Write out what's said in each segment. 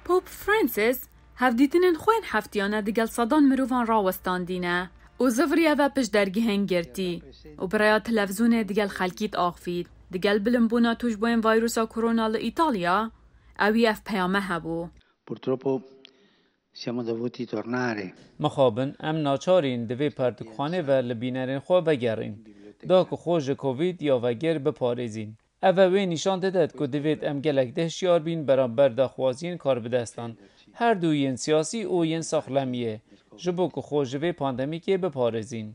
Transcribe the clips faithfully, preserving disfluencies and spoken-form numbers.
Pope Francis hevdîtinên xwe yên heftiyane digel sedan mirovan rawestandîne û zivirî eve pişt dergehên girtî û bi rêya televîzyonê digel xelkî diaxivît. Digel bilimbûna tûşbûyên vayrusa korona li Îtalya, ewî ev peyame hebû. Purtroppo siamo dovuti tornare. Mixabin, em naçarîn di vê pertûkxanê ve li bînerên xwe vegerîn, da ku xwe ji Covid ya vegêr biparêzîn. Ev e wê nîşan dide ku divêt em gelek dê hişyar bîn beramber daxwaziyên karbidestan, her du yên siyasî û yên saxlemiyê, ji bo ku xwe ji vê pandemîkê biparêzîn.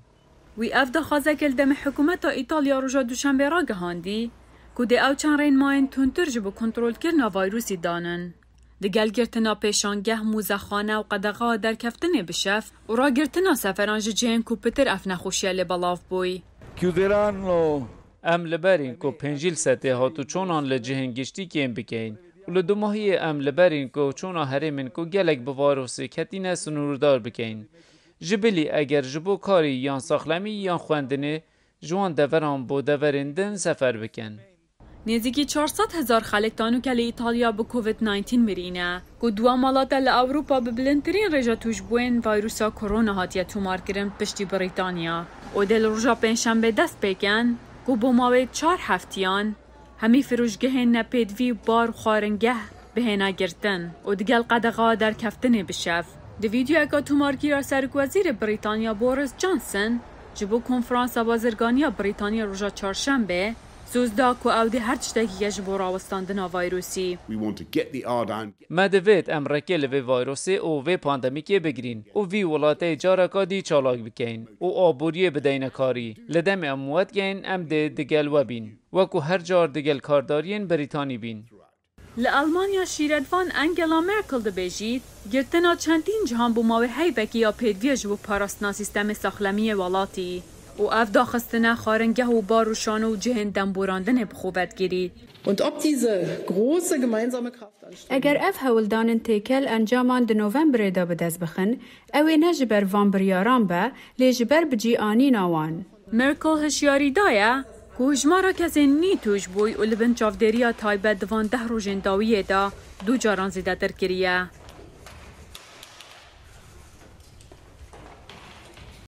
Wî ev daxwazeke li demê hikûmeta Îtalya roja Duşenbê ragihandî ku dê ew çend rênmayên tundtir ji bo kontrolkirina vayrûsî danin. Digel girtina pêşangeh, mûzexane û qedexa derkeftinê bi şev û ragirtina seferan ji cihên ku pitir ev nexweşiye lê belav bûy. Chiuderanno Em li berîn ku pêncî li sedê hatûçonan li cihên giştî kêm bikeyin û li dumahiyê em li berîn ku çona herêmên ku gelek bi vayrûsê ketîne sinûrdar bikeyin. Ji bilî eger ji bo karî yan saxlemî yan xwendinê ji wan deveran bo deverên din sefer bikin. Nêzîkî çar sed hezar xelk tanûke li Îtalya bi Covid nineteen mirîne, ku di wan malata li Ewropa bi bilindtirîn rêja tûşbûyên vayrusa korona hatiye tomarkirin piştî Brîtanya û dê li roja Pêncşembê dest pê ken ku bo mawê çar heftiyan hemî firûşgehên nepêdivî, bar û xwaringeh bihêne girtin û digel qedexa derkeftinê bi şev. Di vîdeoyeka tomarkî re Serokwezîrê Brîtanya Boris Johnson ji bo Konferansa Bazirganiya Brîtanya roja Çarşembê soz da ku ew dê her tiştekî ke ji bo rawestandina vayrûsî. We want to get the R down. Me divêt em rêkê li vê vayrosê û vê pandemîkê bigirîn û vî welatê careka dî çalak bikeyin û aboriyê bideyne karî. Li demê em wetgeyin em dê digel we bîn, wekû her car digel kardariyên Brîtanî bîn. Li Elmanya şîretvan Angela Merkel dibêjît, girtina çendîn cihan bo mawê heyvekî ya pêdivî ye ji bo parastina sîstemê saxlemiyê welatî û ev daxistine xwaringeh û bar û şano û cihên demborandinê bi xwe vedigirît. Und ob diese große gemeinsame Kraftanstrengung Eger ev hewldanên têkel encaman di Novemberê de bi dest bixin, ew ê ne ji ber van biryaran be, lê ji ber bi cî anîna wan. Merkel hişyarî daye ku hijmara kesên nî tûşbûy û li bin çavdêriya taybet di van deh rojên dawiyê de du caran zêdetir kiriye.